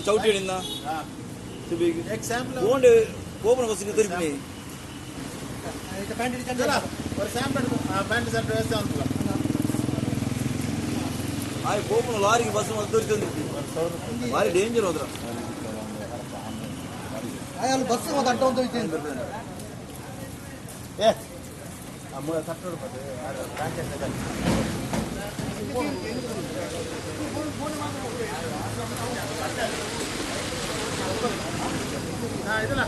ಚೌಟಿ ಹಿಡಿದ ಬೋಂಡೆ ಕೋಪನ ಬಸ್ಸಿಗೆ ದೊರಿಪಿನಿ. ಆಯ್ ಕೋಪನ ಲಾರಿಗೆ ಬಸ್ ದೊರಿತಂದು ಭಾರಿ ಡೇಂಜರ್ ಹೋದ್ರ. ಬಸ್ ಅಡ್ಡ ಒಂದು. ಏ, ಪ್ಯಾಂಟ್. ಇದಲ್ಲ.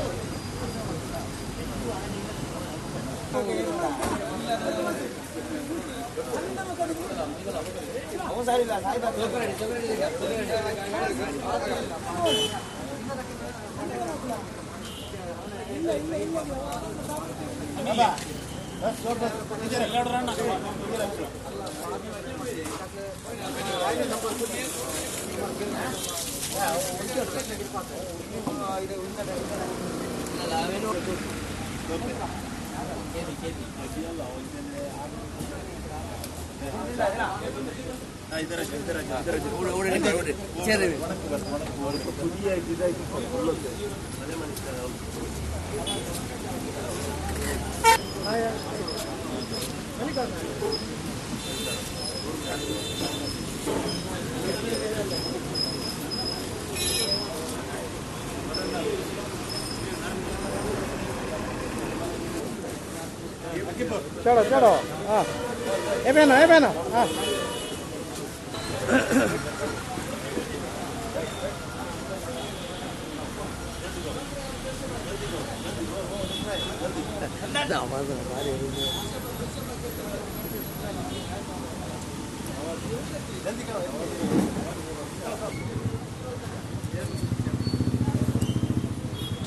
चलो चलो, हाँ, ए बहना, ए बहना, हाँ.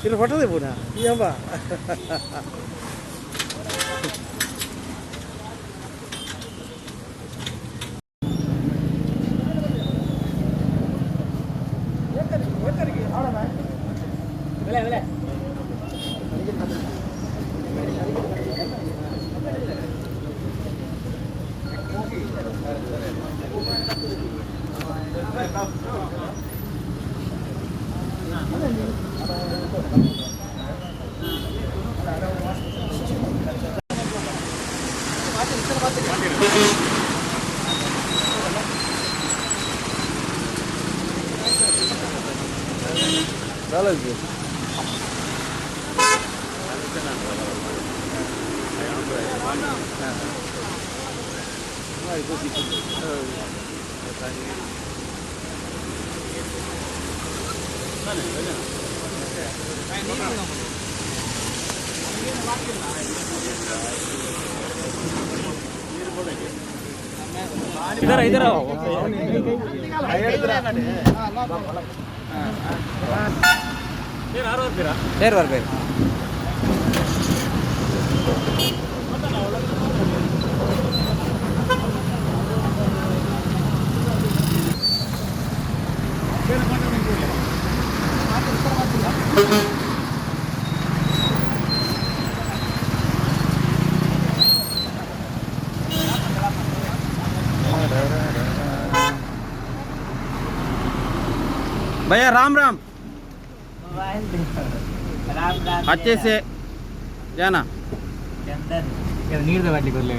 ಇದು ಫೋಟೋ ದೇಬು না কি হবা. ಇದರ ಇದರ. ನೇರ ಬರ್ಬೇಕು. भैया, राम राम. अच्छे से जाना. ನೀರ್ದ ಬಾಟ್ಲಿ ಕೊರ್ಲೆ.